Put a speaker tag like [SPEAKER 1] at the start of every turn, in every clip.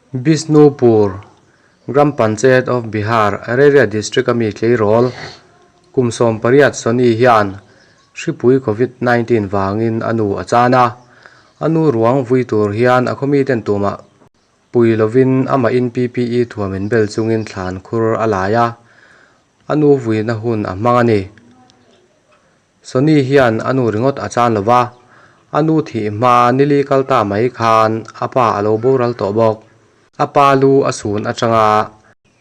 [SPEAKER 1] Bishnupur Gram Panchayat of Bihar, Araria District a mi tleirawl kum 18 Soni hian hripui Covid 19 vangin a nu a chan a. A nu ruang vui tur hian a khaw miten tumah pui lovin amahin PPE thuam in bel chungin thlan khur a lai a, a nu vuina hun a hmang a ni. Soni hian a nu ringawt a chan lo va, a nu thih hma nili kal ta mai khan a pa a lo boral tawh bawk. A pa lu a sun atanga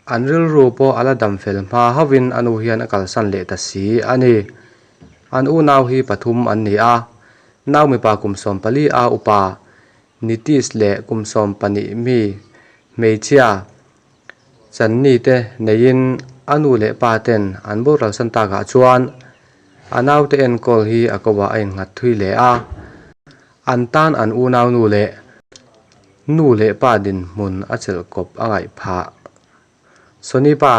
[SPEAKER 1] an rilru pawh a la dam fel hma hauhin a nu hian a kalsan leh ta si a ni. An unau hi pathum an ni a, nau mipa kum 14 a upa Nitish leh kum 12 mi hmeichhia Channi te neiin a nu leh pa ten an boral san takah chuan a naute enkawl hi a ko ah a innghat thui leh a, an tan an unau nu leh nu leh pa dinhmun a chelh kawp a ngaih phah. Soni pa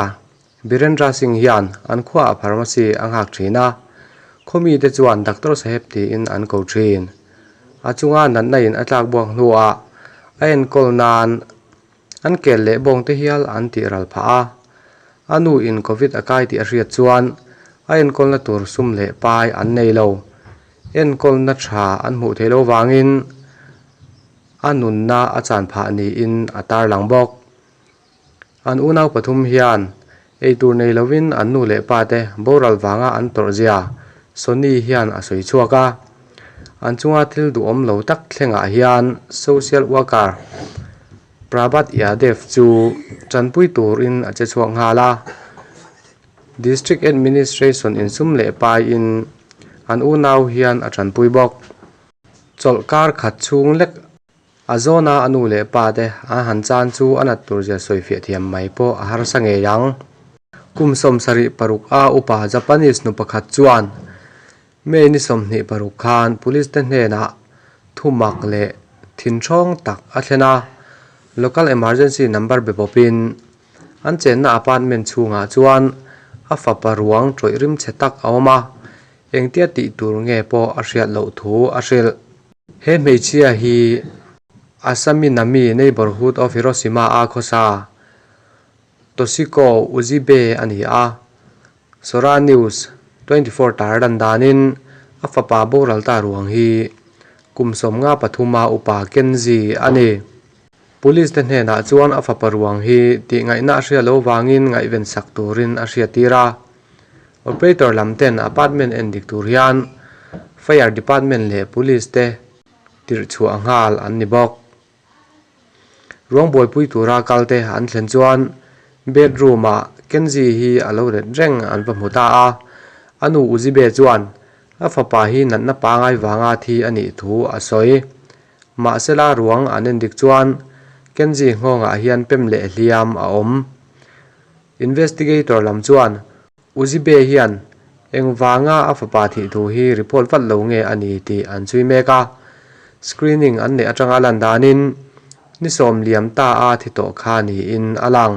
[SPEAKER 1] Birendra Singh hian an khuaah pharmacy a nghak thin a, khaw mite chuan Doctor Saheb tiin an ko thin. A chunga natna in a tlak buak hnuah a enkawl nan An kel leh bawng te hial an tih ral phah a, a nu in Covid a kai tih a hriat chuan a enkawlna tur sum leh pai an nei lo. Enkawlna tha an hmuh theih loh vangin a nunna a chan phah niin a tarlang bawk. An unau pathum hian eitur nei lovin an nu leh pa te boral vanga an tawrh zia Sony hian a sawi chhuak a. An chunga thil duhawm lo tak thlengah hian social worker Prabhat Yadev chu tanpui turin a che chhuak nghal a. District Administration insum leh paiin an unau hian a tanpui bawk. Chawlh kar khat chhung lek a zawna a nu leh pa te an han chan chu a nat tur zia sawifiah thiam mai pawh a harsa ngei ang. Kum 76 a upa Japanese nu pakhat chuan May ni 26 khan Police te hnenah thumak leh thinhrawng tak a thlen a, Local Emergency Number be pawpin an chenna apartment chhungah chuan a fapa ruang tawih rim chhe tak a awm a, engtia tih tur nge pawh a hriat loh thu a hrilh. He hmeichhia hi Asaminami neighborhood of Hiroshima a khawsa Toshiko Ujibe a ni a. Sora News 24 tar dan danin a fapa boral ta ruang hi kum 53 a upa Kenji a ni. Police te hnenah chuan a fapa ruang hi tih ngaihna a hria lo vangin ngaihven sak turin a hriattir a. Operator lam ten apartment en dik tur hian Fire Department leh Police te tirh chhuah nghal an ni bawk. Ruang buaipui tura kalte an thlen chuan bedroom ah Kenji hi a lo ret reng an va hmu ta a, a nu Uzibe chuan a fapa hi natna pangai vanga thi a nih thu a sawi. Mahsela ruang an endik chuan Kenji nghawngah hian pem leh hliam a awm. Investigator lam chuan Uzibe hian engvanga a fapa thih thu hi report vat lo nge a ni tih an chhui mek a. Screening an neih atanga lan danin ni sawm liam ta a thi tawh kha niin a lang.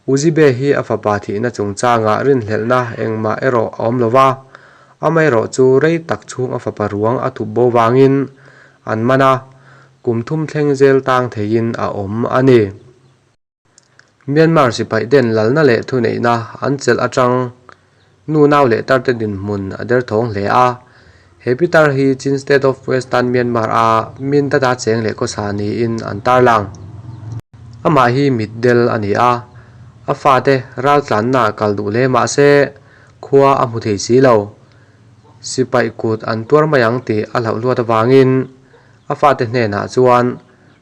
[SPEAKER 1] Uzibe hi a fapa thihna chungchangah rinhlelhna engmah erawh a awm lo va, amaherawh chu rei tak chhung a fapa ruang a thup bo vangin an man a, kum thum thleng zel tang theiin a awm a ni. Myanmar sipai ten lalna leh thuneihna an chelh atang nu nau leh tar te dinhmun a derthawng hle a. He pitar hi Chin State of Western Myanmar a min data cheng leh khawsa niin an tarlang. Amah hi mitdel a ni a, a fate raltlanna kal duh hle mah se khua a hmu thei si lo. Sipai kut an tuar mai ang tih a hlauh hluat avangin a fate hnenah chuan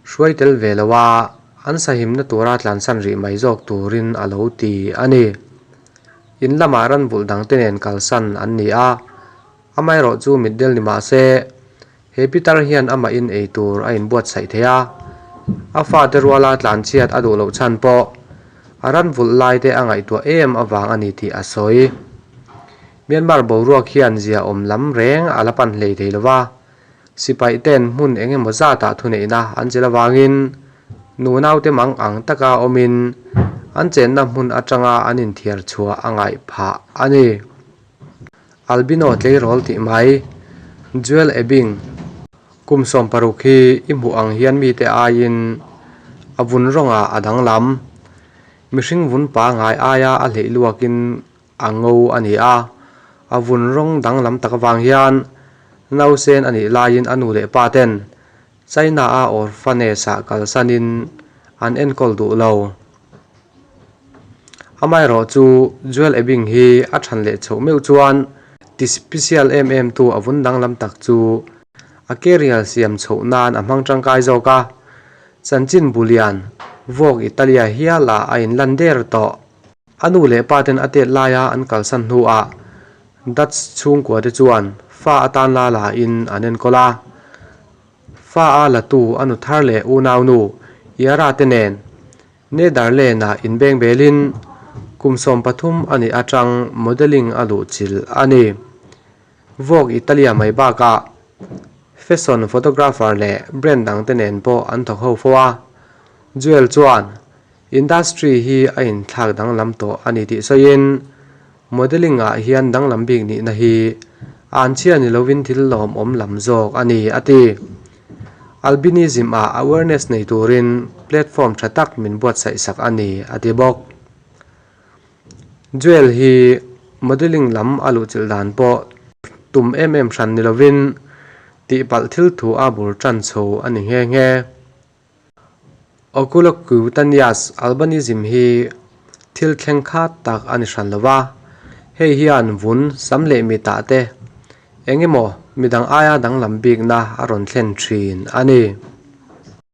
[SPEAKER 1] hruai tel ve lo a, An sahimna tura tlansan rih mai zawk turin a lo ti a ni. In lamah ran vulh dangte nen kalsan an ni a, amaherawh chu mitdel ni mah se, he pitar hian amahin ei tur a inbuatsaih thei a, a fate ruala tlanchhiat a duh loh chhan pawh a ran vulh laite a ngaihtuah em avang a ni tih a sawi. Myanmar boruak hian ziaawm lam reng a la pan hlei thei lo va. Sipai ten hmun eng emaw zatah thuneihna an chelh avangin nu naute mang ang taka awmin an chenna hmun atanga an inthiar chhuah a ngaih phah a ni. Albino tleirawl tih mai, Joel Ebing, kum 60 hi i hmuh ang hian mite aiin a vun rawngah a danglam. Mihring vun pangai aia a hleih luakin a ngo a ni a, a vun rawng danglam tak avang hian nausen a nih laiin a nu leh pa ten China-a orphanage-ah kalsanin an enkawl duh lo. Amaherawh chu Joel Ebing hi a than leh chhoh meuh chuan ti special em em tu a vun danglam tak chu a career siam chhoh nan a hmang tangkai zawk a, chanchin bulian Vogue Italia hialah a inlan der tawh. A nu leh pa ten a tet laia an kalsan hnuah Dutch chhungkua te chuan fa atan la la in an enkawl a. Fa a latu a nu thar leh unaunu Yara te nen Netherland ah inbeng belin kum 13 a nih atang modelling a luh chilh a ni. Vogue Italia mai bakah fashion photographer leh brand dang te nen pawh an thawk ho fo a. Jewel chuan Industry hi a inthlak danglam tawh a ni tih sawiin, modelling ah hian danglam bik nihna hi anchhia ni lovin thil lawmawm lam zawk a ni, a ti. Albinism ah awareness nei turin platform tha tak min buatsaih sak a ni, a ti bawk. Jewel hi modelling lam a luhchilh dan pawh tum em em hran ni lovin tihpalh thil thu a bul tan chho a ni nghe nghe. Oculocutaneous albinism hi thil thleng khat tak a ni hran lo va, hei hian vun sam leh mitah te eng emaw midang aia danglam bikna a rawn thlen thin a ni.